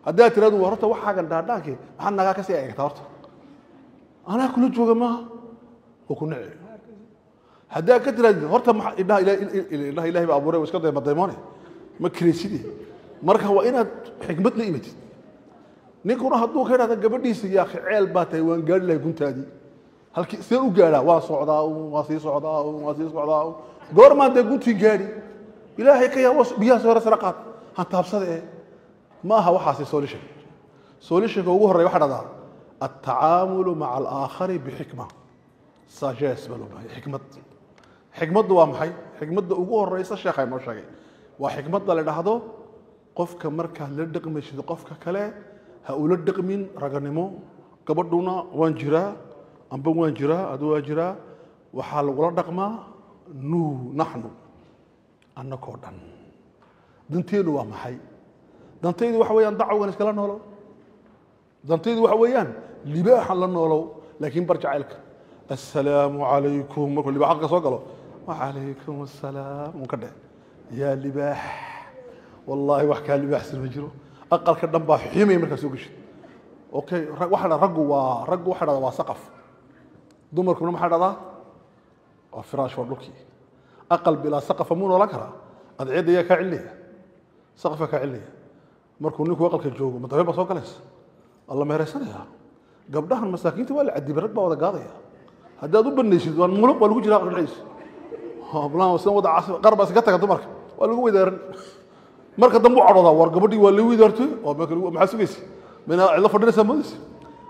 Haddaad tirahdo war horta waxaagan dhaadhaankii maxaad nagaa kasii eegtaa, horta anaa kula jooga maaha, oo ku nici. Haddaad ka tirahdid horta maxaa indhaha indhaha Ilahay baa abuuray, waa iska dayma daymoone ma kireyside. Marka waa inaad xikmad la imatid. Ninkuna hadduu ka idhahda gabadhiisa, yaa akhi, ceel baa tahay, waan gaari lahay guntaadii, halkii sideen u gaadhaa? Waa socdaa uun, waa sii socdaa uun, waa sii socdaa uun, goormaan dee guntii gaadhi? Ilaahay ka yaa biyaha soo sare qaad han taabsada ee ma aha waxaasi solution. Solutionka ugu horreeya waxaa dhahdaa altacaamulu maca alaakhari bixikma, sagesse baa loo baahanya, xikmad. Xikmaddu waa maxay? Xikmadda ugu horeysa sheekha inoo sheegay waa xikmadda la dhahdo qofka markaad la dhaqmaysid qofka kale ha ula dhaqmin raganimo. Gabadhuna waan jiraa amba waan jiraa, adu waa jiraa, waxaa lagula dhaqmaa nuu naxnu, annakoo dhan. Danteenu waa maxay? Dantaydu waxa weeyaan dacwgan iskala noolow. Dantaydu waxa weeyaan libaaxan la noolow, laakiin bar jacaylka. Assalaamu calaykum, markuu libaax ka soo galo, wacalaykum assalaam un ka dheh. Yaa libaax, wallaahi wax kaa libaaxsan ma jiro. Aqalka dhan baa ximay markaa soo geshid. Okay, waxa dha raggu waa raggu waxa dhahdaa waa saqaf, dumarkuna maxaa dhahdaa waa firaash, waa dhulkii. Aqal bilaa saqafa muu noolaan karaa? Adceedda ayaa kaa celinaya, saqafka kaa celinaya. Markuu ninku aqalka joogo ma dabeel baa soo galaysa? Alla meeraysanaya. Gabdhahan masaakiinta waa la cadibay, rag baa wada gaadaya. Haddaad u banaysid waa muluq baa lagu jiraa aqal dhexdiisa. Hablahan sidan wada cas qaar baa iskaga taga, dumarka waa lagu weydaaran. Marka dambe u cadhoodaa, war gabadhii waa la weydaartay, waa marka maxaa sugaysa? Mina cidlo fadhinaysaa moodaysa.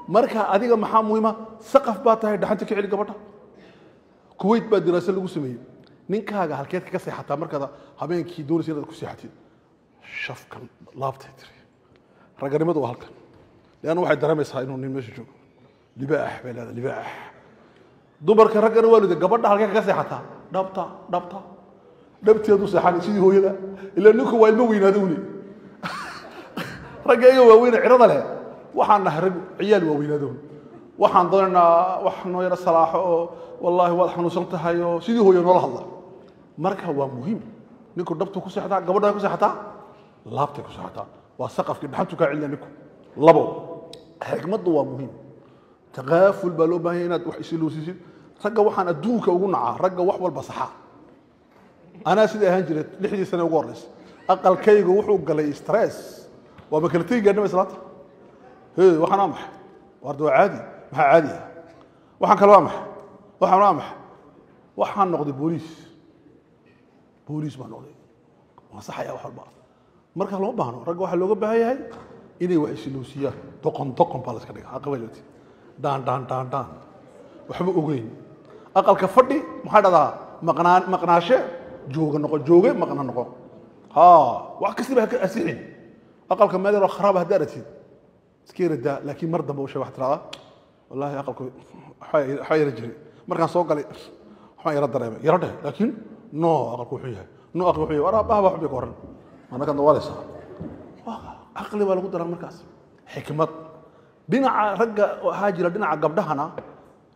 Marka adiga maxaa muhiima? Saqaf baa tahay, dhaxanta ka celi gabadha. Kuwait baa diraase lagu sameeyey. Ninkaaga halkeed kaga seexataa markaad habeenkii doonaysa inaad ku seexatid? Shafkan laabtay tiri. Raganimadu waa halkan, leanna waxay dareemaysaa inuu nin meesha joogo, libaax bay leedahay, libaax. Dumarka raggana waa luday. Gabadha halkee kaga seexataa? Dhabta, dhabta, dhabteedu seexan sidii hooyada. Ilaa ninku waa ilmo weynaada uni. Ragga iyaga waaweyne cirada leh waxaan nahay rag ciyaal waaweynaado. Waxaan doonaynaa wax noo yaro salaaxo oo wallaahi waad xanuunsan tahay oo sidii hooyo noola hadla. Marka waa muhiim, ninku dhabtu ku seexdaa, gabadha ku seexataa laabtay ku seexataa, waa saqafkii, dhaxantu kaa celinaya ninku. Labo, xikmaddu waa muhiim. Takaaful baa loo baahan yahay, inaad wax isiluusisid. Ragga waxaan adduunka ugu nacaa ragga wax walba saxa. Anaa sidai ahaan jiray 6dii sane ugu horreysa. Aqalkaygu wuxuu galay stress, waa ma kala tegi gaadhnaba islaanta. He, waxaan waa maxay? Warda waa caadi, maxaa caadi ah? Waxaan kale waa maxay? Waxaan waa maxay? Waxaan noqday booliis, booliis baan noqday, waan saxaya wax walba. Marka loma baahno. Ragga waxaa looga baahan yahay inay wax isiluusiyaan. Doqon doqon baa la iska dhigaa, aqabaloti dhaan dhaan dhaan dhaan, waxba ogeyn. Aqalka fadhi maxaa dhahdaa? Maqnaa maqnaashe jooga noqo, jooge maqna noqo. Ha wax kastaba ha ka asixin. Aqalka meel yaroo kharaab haddaa aragtid iska yaradaa, laakiin mar dambe u sheeg. Waxaad tirahdaa, wallaahi aqalku waxaa yara jiray markaan soo galay, waxbaan yara dareemay, yara dheh, laakiin no aqalku wuxuu yahay, no aqalku wuxuu yahay, war aabbaha baa xubbi ka horan anakaad nawaalaysaa. Caqli baa lagu daraa markaas, xikmad. Dhinaca ragga waxaa jira, dhinaca gabdhahana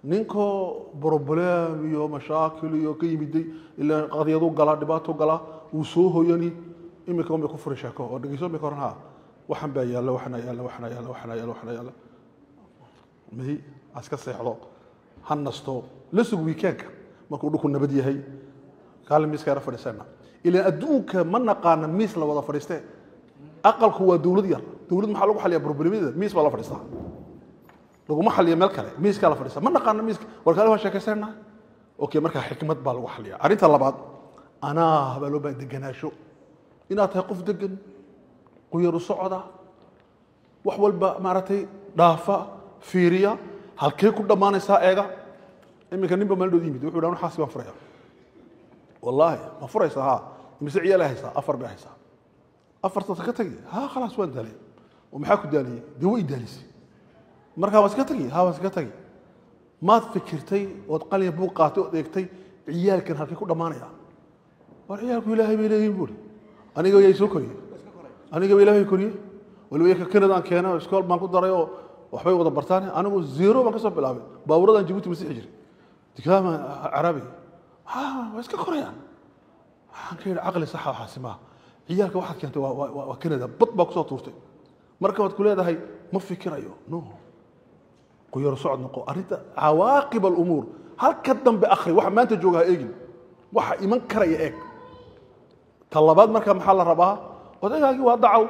ninkoo problem iyo mashaakil iyo ka yimiday, ilaa qadiyadu gala, dhibaato gala, uu soo hoyani iminka un bay ku furi sheeko oo dhegeyso bay ka oran, ha waxan baa yaalla, waxana yaalla, waxana yaalla, waxana yaalla, waxana yaalla. May aska seexdo, ha nasto, la sug weekendka markuu dhulku nabad yahay, kaalin miiska yara fadhiisana. Ilaan adduunka ma naqaana miis la wada fadhiiste. Aqalku waa dowlad yar. Dowlad maxaa lagu xaliyaa problemyada? Miis baa la fadhiistaa, laguma xaliyo meel kale, miiskaa la fadhiistaa. Ma naqaana miiska, war kaale waa sheekaysanaa. Okay, marka xikmad baa lagu xaliyaa. Arrinta labaad, anaa baa loo baahan deganaasho, inaad tahay qof degan, quyaru socda, wax walba maaragtay dhaafa, fiiriya halkee ku dhammaanaysaa, eega. Iminka ninba maalin dhood yimid, wuxuu dhaha xaasi baan furaya. Wallaahi ma furaysaa? Haa. Imise ciyaal haysaa? 4 bay haysaa. Afartaas ka tagi? Ha, khalaas waan daalay. Oo maxaa ku daaliyey? Dee way daalisay, markaa waan iska tagi. Ha, waan iska tagi. Maad fikirtay ood qalin buug qaatay ood eegtay ciyaalkan halkay ku dhammaanaya? War ciyaalku Ilaahay bay leeyihin buuri, aniga yaa soo koriyey? Aniga ba Ilaahay koriyey. Waliba iyaka Canada aan keenay oo iskool baan ku daray oo waxbay wada bartaan. Anigu zero baan ka soo bilaabay, baabuuradan Jabuuti masixi jiray, dukaama carabi. Ha, waa iska korayaan. Waxaan ka yidhi caqli saxa waxaasi maaha. Ciyaalka waxaad keentay waa Canada, bad baa kusoo tuurtay. Marka waad ku leedahay ma fikirayo, no, quyar socod noqo. Arrinta cawaaqib alumuur halka dambe akhri, waxa maanta jooga ha eegin, waxa iman karaya eeg. Ta labaad marka maxaa la rabaa? Odaygaagii waa dacaw,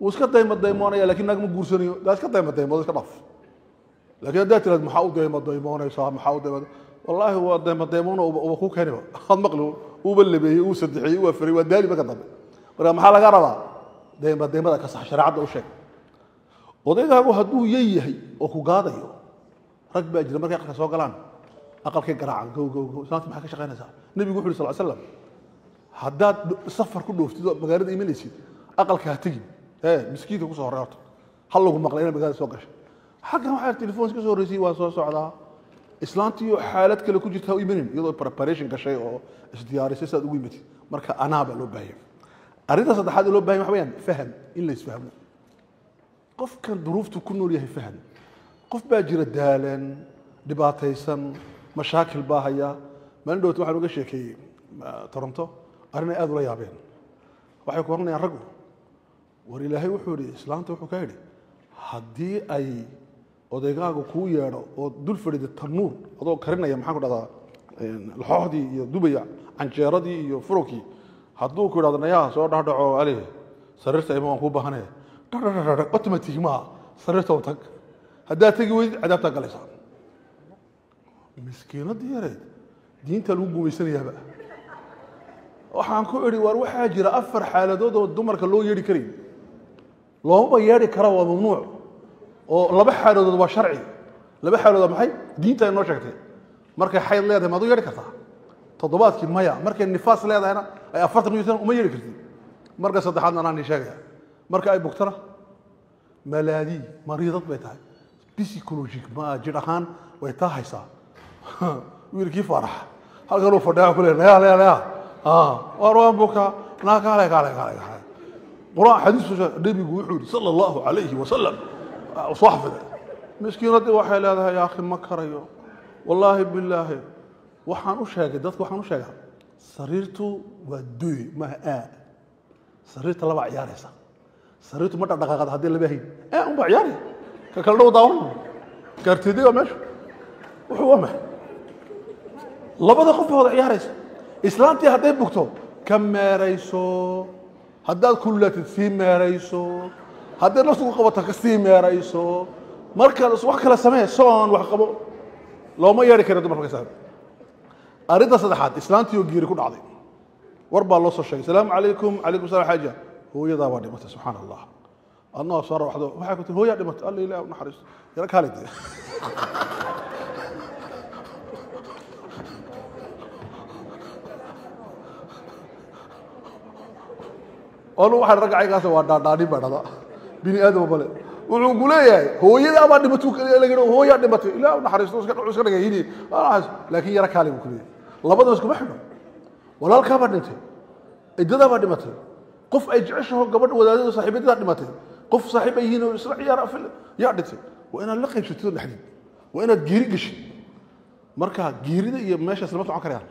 wuu iska dayma daymoonaya, lakin naag ma guursanayo. Daa iska dayma daymoodo, iska dhaaf. Laakiin haddaad tiraad maxaa u dayma daymoonaysaa, maxaa u dayma, wallaahi waa dayma daymoona uba kuu keeniba, aad maqli uuba labeeyey, uu saddexeeyey, uu afaray, waa daali marka dambe. Marka maxaa laga rabaa? Dayma daymada ka sax, shareecadda u sheeg. Odaygaagu hadduu yey yahay oo ku gaadayo, rag baa jira markay aqalka soo galaan aqalkay garaacan, gow gow gow, islaanta maxaa ka shaqaynaysaa? Nebigu wuxu yuri sal slam, haddaad safar ku dhooftid oo magaalada imanaysid, aqalka ha tegin, ee miskiinka kusoo horey horta hal lagu maqlay inaad magaalada soo gashay. Xaggan waxaa telefoon iska soo horreysay, waan soo socdaa. Islaantii oo xaalad kale ku jirta ha u imanin, iyadoo preparation gashay oo isdiyaarisay sidaad ugu imatid. Marka anaa baa loo baahanya. Arrinta saddexaad ee loo bahanya waxa weyaan faham, in la isfahmo. Qofkan duruuftu ku nool yahay faham. Qof baa jira daalan, dhibaataysan, mashaakil baa haya. Maalin dhowt waxaan uga sheekeeyey Toronto arrin ay aad ula yaabeen. Waxay ku oranayaan raggu, war Ilaahay wuxuu yidhi islaanta, wuxuu ka yidhi haddii ay odaygaagu kuu yeedho oo dul fadhida tanuur adoo karinaya, maxaan ku dhahdaa, laxooxdii iyo dubaya canjeeradii iyo furokii, hadduu ku idhahdo nayaa soo dhacdhaco ali sariirta ima waan kuu baahanaya, dhadhadhadhadh automatic maaha, sariirta un tag, haddaad tegi weydid cadaabtaa galaysaa. Miskiinadii yareed diinta lagu gumaysanayaaba. Waxaan ku idhi war waxaa jira 4 xaaladood oo dumarka loo yeedhi karayn, loomaba yeedhi kara, waa mamnuuc. Oo 2 xaaladood waa sharci. 2 xaaladood maxay diinta inoo sheegtay? Markay xayd leedahay maad u yeedhi kartaa toddobaadkii? Maya. Markay nifaas leedahayna ay 40 ku uma yeedhi kartid. Marka saddexaadna anaa nii sheegaya, marka ay bugtana malaadii mariidad bay tahay, psychologic ma jir ahaan way taa haysaa. Wiilkii Faarax halkan uu fadhiyaa ku leeyahay naya naya naya, war waan bukaa, naa kaale kaale kaale kaale, quraan xadiis soo nebigu wuxuu yidhi sala allahu calayhi wasalam, soo xafiday. Miskiinadii waxay leedahay yaa akhi ma karayo, wallaahi bilaahi. Waxaan u sheegay dadka, waxaan u sheegaa sariirtu waa doy maaha aa, sariirta labaa ciyaaraysa. Sariirtu ma dhaqdhaqaaqada haddii laba hayn, aa unbaa ciyaari, ka kala dhow daawan gaarteedii waa meesha wuxuu waa maxay, labada qof baa wada ciyaaraysa. Islaantii hadday bugto ka meerayso, haddaad kululaatid sii meerayso, hadday naftu ku qabato ka sii meerayso. Marka wax kale samee, soon wax qabo, looma yeedhi karo dumarka marka. Arrinta saddexaad, islaantii oo geeri ku dhacday, war baa loo soo sheegay, asalaamu calaykum. Calaykum salam xaaja, hooyadaa baa dhimatay. Subxaan allah, adna waa soo rawaxdo, waxay ku tiri hooyaa dhimatay, alla ilaah u naxariisto, yaro kaali dee. Anu waxaan ragga caygaas waa dhaadhaanin baa dhada bini aadama bale. Wuxuu ku leeyahay hooyadaa baa dhimatay, laga hooyaa dhimatay, ilaah u naxariisto, iska iska dhigay hini, laakiin yaro kaali buu ku leeyahay. Labadaba iskuma xidhno. Walaalkaa baa dhintay, cidadaa baa dhimatay, qof ay jeceshaho gabadh wadaadada saaxiibadaa dhimatay, qof saaxiib ay yihiin oo isla ciyaara yaa dhintay, waa inaad la qaybsatid oo dhexdid, waa inaad geeri geshid. Marka geerida iyo meeshaas lama socon karayaan.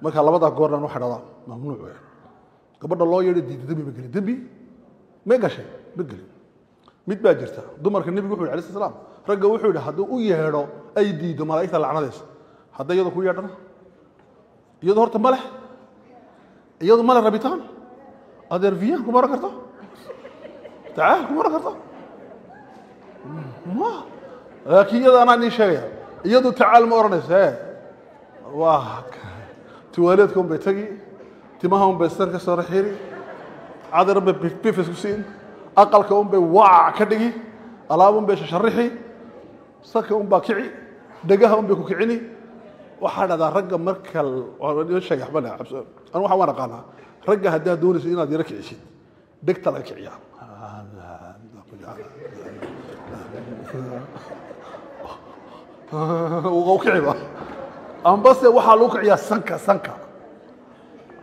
Marka labadaa goornan waxay dhahdaa mamnuuc weeyaan. Gabadha loo yeedho diida dembi ma gelin, dembi ma gashay, ma gelin. Mid baa jirta dumarka, nebigu wuxu yidhi alayhi salaam, ragga wuxuu yidhi hadduu u yeedho ay diido malaa'igta lacnadaysa. Hadday iyadu ku yeedhana, iyadu horta ma leh, iyadu ma leh rabitaan, adeer viyan kuma oran karto, tacaal kuma oran karto ma. Laakiin iyada anaa nii sheegaya, iyadu tacaal ma oranayso, e waa tuwaaleedka un bay tagi, timaha un bay sar ka soo raxiri, cadar bay bifbif isku siin, aqalka un bay waac ka dhigi, alaab un bay shasharixi, saka un baa kici, dhegaha un bay ku kicini. Waxaa dhahdaa ragga marka sheegay waxba le anu waxaan waan aqaanaa, ragga haddaad doonayso inaad yaro kicisid dhegta laga kiciyaa, kiciba, ambase waxaa lagu kiciyaa sanka, sanka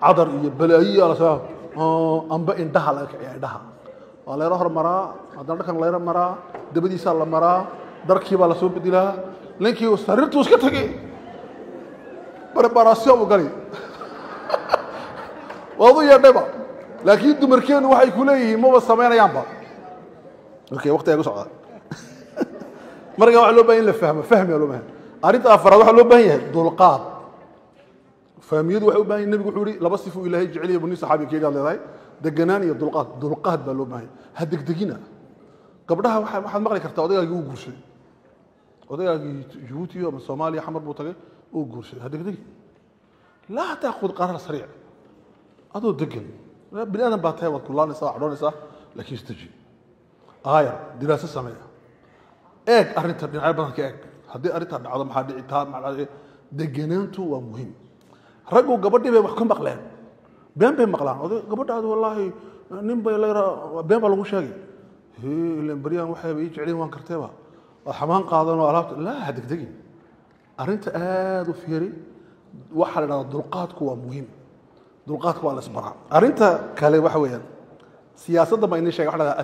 cadar iyo balaayiya lasoo, amba indhaha laga kiciyaa. Indhaha waa layra hormaraa, haddana dharkan layra maraa, dabadiisaa la maraa, dharkii baa lasoo bedelaa, ninkii sariirtuu iska tegey, barbarasyo u gali, waad u yeedhayba. Laakiin dumarkeennu waxay ku leeyihiin maba samaynayaanba. Okay, waqtigaa ku socda. Marka waxaa loo baahan in la fahmo, fahmiyaa loo baahan. Arrinta afraad waxaa loo baahan yahay dulqaad. Fahmiyadu waxay u baahan yihin, nebigu wuxuu yihi laba sifuu Ilaahay jecel yahay buu nin saxaabi keeni aad leedahay, deganaan iyo dulqaad. Dulqaad baa loo baahan yahay, ha degdegina. Gabdhaha waxaad maqli kartaa odaygaagii uu guursaday, odaygaagii Jabuuti ama Soomaaliya Xamar buu tagay, uu guursaday. Ha degdegi, laa taakhud qaraar sariic, adoo degan. Bini aadan baa tahay, waad kulaanaysaa, waad cadhoonaysaa, laakiin isdeji, aayar diraaso sameeya, eeg arrinta dhinacyo badan ka eeg. Haddii arrintaa dhacdo maxaa dhici, taa maxaa dhici. Deganaantu waa muhiim. Raggu gabadhii bay wax ka maqleen, been bay maqlaan. Oday gabadhaadi wallaahi nin bay la been baa lagu sheegay. Hee, ileen baryahan waxayba ii jecleen waan karteeba, waad xamaan qaadan oo alaabta. Laa, ha degdegin, arrinta aad u fiiri. Waxaa la dhahdaa dulqaadku waa muhiim, dulqaadku waa la isbaraa. Arrinta kale waxa weeyaan siyaasadda baa inii sheegay, waxa la dhahdaa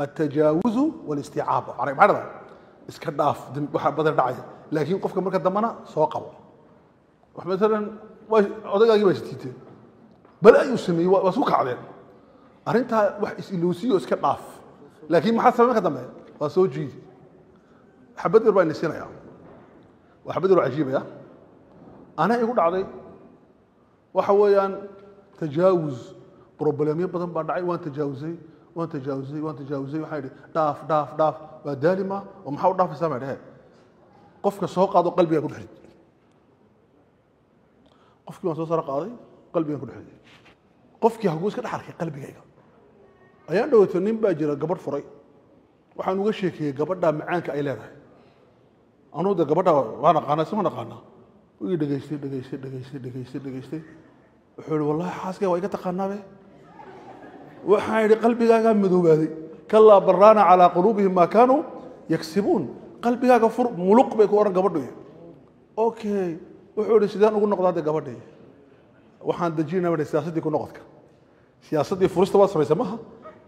atajaawuzu walistiicaab. Arag maxaa dhahdaa? Iska dhaaf waxa badan dhacaya, laakiin qofka marka dambana soo qabo. Wax maalan odaygaagii baa isdiiteen, bal ayuu sameeyey, waa isku kacdeen. Arrintaa wax is-ilowsiyo, iska dhaaf, laakiin maxaa samey marka dambe? Waa soo jiidi. Xabad yar baa ini siinaya, waa xabad yar oo cajiibaya, anaa igu dhacday. Waxa weeyaan tajaawuz, problemyo badan baa dhacay, waan tajaawuzay, waan tajaawuzay, waan tajaawuzay. Waxaan idhi dhaaf, dhaaf, dhaaf, waa daalima oo maxaa u dhaafaysaa? Baa dhehe qofka soo qaado, qalbigaa ku dhex rid. Qofkii waan soo saro qaaday, qalbigaan ku dhex riday. Qofkii haguu iska dhex arkay qalbigayga. Ayaan dhowaato nin baa jira gabadh furay, waxaan uga sheekeeyey gabadha macaanka ay leedahay. Anuu de gabadha waan aqaanaa, isma naqaanaa. Wuu ii dhegaystay, dhegaystay, dhegaystay, dhegaystay, dhegaystay. Wuxuu yihi wallahi xaaskay waa iga taqaanaabe. Waxaan idhi qalbigaagaa madoobaaday, kalaa baraana calaa quluubihim maa kaanuu yaksibuun. Qalbigaaga fur, muluq bay ku odhan gabadhu. Okay, wuxuu ihi sideen ugu noqdaa de gabadhii? Waxaan dejinaa baa siyaasaddii ku noqodka. Siyaasaddii furista waad samaysa maha,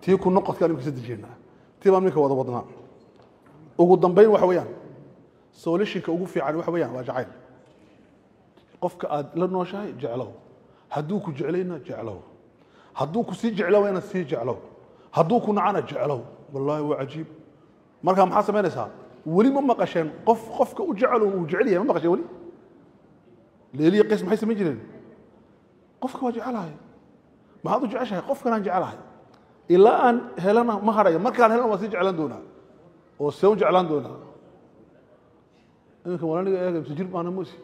tii ku noqodka imika dejinaa, tii baan iminka wada wadnaa. Ugu dambayn waxa weeyaan solutionka ugu fiican waxa weeyaan waa jacayl. Qofka aad la nooshahay jeclow, hadduu ku jeclayna jeclow, hadduu ku sii jeclowayna sii jeclow, hadduu ku nacana jeclow. Wallaahi waa cajiib. Marka maxaa samaynaysaa? Weli ma maqasheen qof qofka u jecel uu jecel yahay? Ma maqasheen weli? Leeliya Qays maxay samayn jireen? Qofka waa jecelahay. Maxaad u jeceshahay? Qofkanaan jecelahay, ilaa aan helana ma hadhayo, markaan helana waan sii jeclaan doonaa oo see u jeclaan doonaa. Iminka walaniga eega mise jir baana musi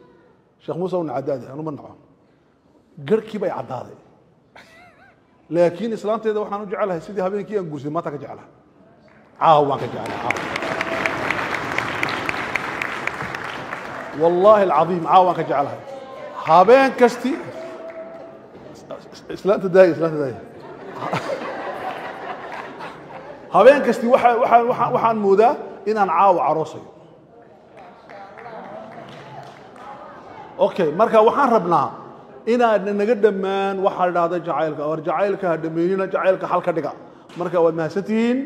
Sheekh Muuse una caddaade, anu ma naco, garhkii bay caddaaday, laakiin islaanteeda waxaan u jecelahay sidii habeenkii aan guursaday. Maanta ka jeclahay, caaw baan ka jeclahay, caaw, wallaahi alcadiim, caaw baan ka jeclahay. Habeen kasti islaanta daaya, islaanta daaya. Habeen kasti waxaan moodaa inaan caawa caroosayo. Okay, marka waxaan rabnaa inaad naga dhammaan waxaa la dhahda jacaylka. War jacaylka ha dhameynina, jacaylka xal ka dhiga. Marka waad mahadsantihiin,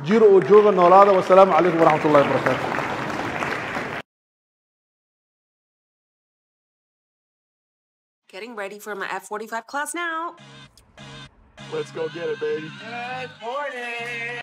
jiro oo jooga, noolaada. Wasalaamu calaykum waraxmat ullahi wabarakaatu. Getting ready for my F45 class now. Let's go get it, baby. Good morning.